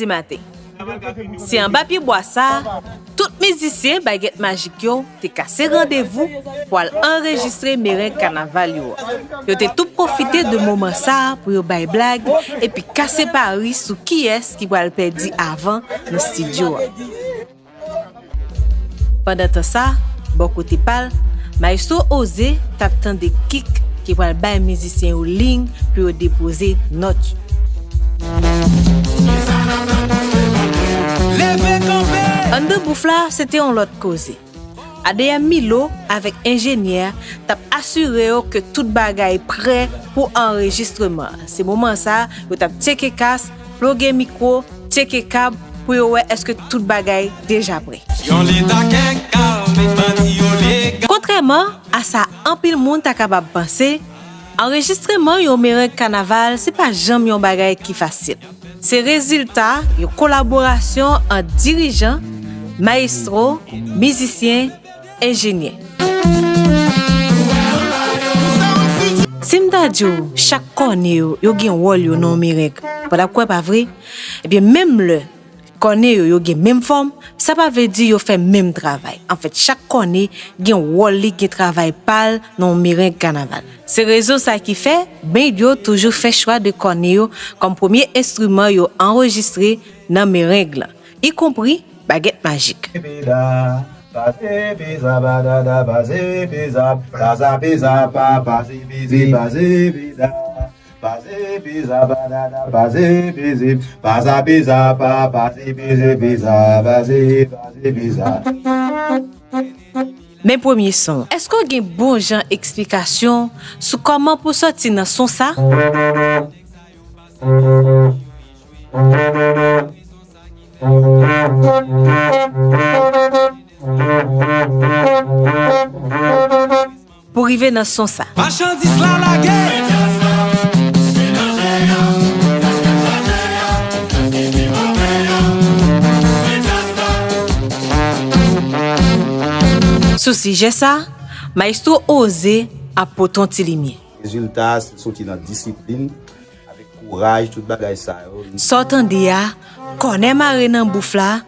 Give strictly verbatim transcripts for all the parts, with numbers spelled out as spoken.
di maten. Se anba pyebwa sa a, tout mizisyen Bagèt Majik yo te kase randevou pou al anrejistre mereng kanaval yo a. Yo te tou pwofite de moman sa a pou yo bay blag epi kase pari sou kiyès ki pral pèdi avan nan estidyo a. Pandantan sa, bò kote pa l, Maestro Oze t ap tande kik ki pral bay mizisyen yo liy pou yo depoze nòt yo. Leve kanpe! Anndan bouf la, se te yon lòt koze. A D M Milo avèk enjenyè a t ap asire yo ke tout bagay prè pou anrejistreman an. Se moman sa a, yo t ap tcheke kas, ploge mikwo, tcheke kab pou yo wè èske tout bagay deja prè. Yon leta kèk kal, men bandi yo legal. Kontrèman a sa anpil moun ta kapab panse, anrejistreman yon mereng kanaval se pa janm yon bagay ki fasil. Se rezilta yon kolaborasyon ant dirijan, mayestwo, mizisyen, enjenyè. Si m ta di w, chak kòne yo, yo gen wòl yo nan yon mereng, w t ap kwè, pa vre? Ebyen, menm lè kòne yo, yo gen menm fòm, sa pa vle di yo fè menm travay. Anfèt, chak kòne gen wòl li, gen travay pa l nan yon mereng kanaval. Se rezon sa ki fè band yo toujou fè chwa de kòne yo kòm premye enstriman yo anrejistre nan mereng lan, ikonpri Bagèt Majik. Men premye son. Èske w gen bon jan eksplikasyon sou kòman pou sòti nan son sa? Pou rive nan son sa. Machandiz la lage! Sou sijè sa, Maestro Oze ap pote yon ti limyè. Rezilta a soti nan disiplin, avèk kouraj, tout bagay sa yo. Sa w tande a, kònè mare nan bouf la,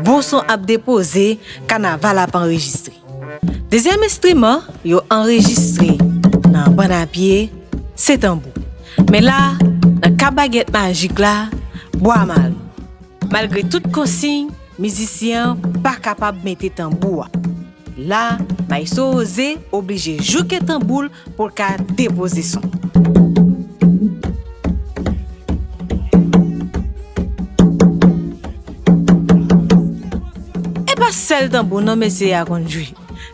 bon son ap depoze, kanaval ap anrejistre. Dezyèm enstriman yo anrejistre nan bann a pye, se tanbou. Men la, nan ka Bagèt Majik la, bwa mare. Malgre tout konsiy, mizisyen an pa kapab mete tanbou a. La, Maestro Oze oblije jouke tanbou l pou l ka depoze son. E pa sèl tanbou non mesye a konn jwe.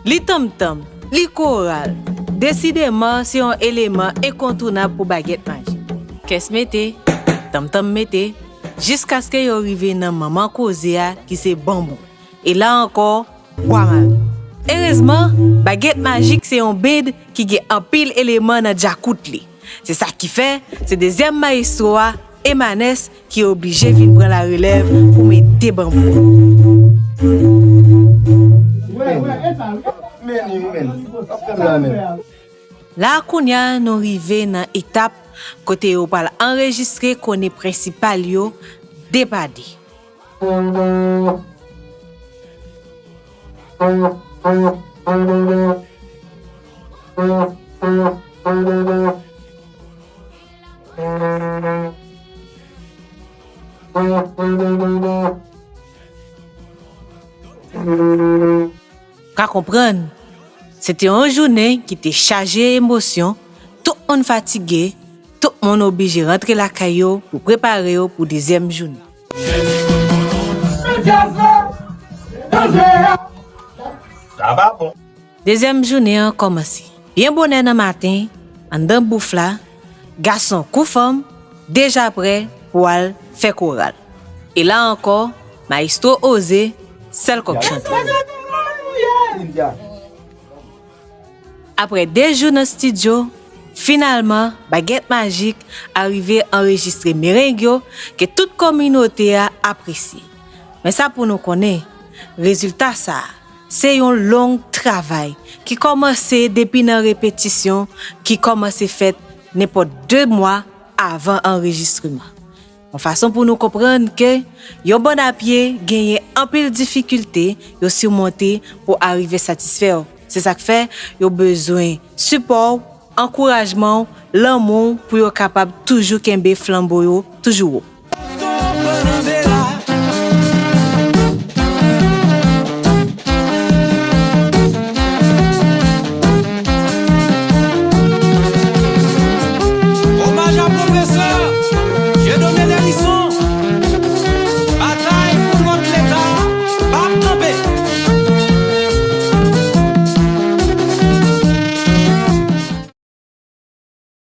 Li tanmtanm, li koral. Desideman, se yon eleman enkontounab pou Bagèt Majik. Kès mete, tanmtanm mete, jiskaske yo rive nan manman koze a ki se banbou. E la ankò, bwa mare. Erezman, Bagèt Majik se yon band ki gen anpil eleman nan djakout li. Se sa ki fè, se dezyèm mayestwo a, Emanès, ki oblije vin pran larelèv pou mete banbou. La kounye a, nou rive nan etap kote yo pral anrejistre kòne prensipal yo de pa de. Ka konprann, se te yon jounen ki te chaje emosyon, tout moun fatige, tout moun oblije rantre lakay yo pou prepare yo pou dezyèm jounen. Dezyèm jounen an kòmanse. Byen bonè nan maten, anndan bouf la, gason kou fanm deja prè pou al fè koral. E la ankò, mayestwo Oze, sèl kòk chante. Apre de jou nan estidyo, finalman, Bagèt Majik arive anrejistre mereng yo ke tout kominote a apresye. Men sa pou nou konnen, rezilta sa a, se yon long travay ki kòmanse depi nan repetisyon ki kòmanse fèt nenpòt de mwa avan anrejistreman. Yon fason pou nou konprann ke yon bann apye genyen anpil difikilte yo simonte pou arive satisfè w. Se sa k fè yo bezwen sipò w, ankourajman w, lanmou w pou yo kapab toujou kenbe flanbo yo toujou wo.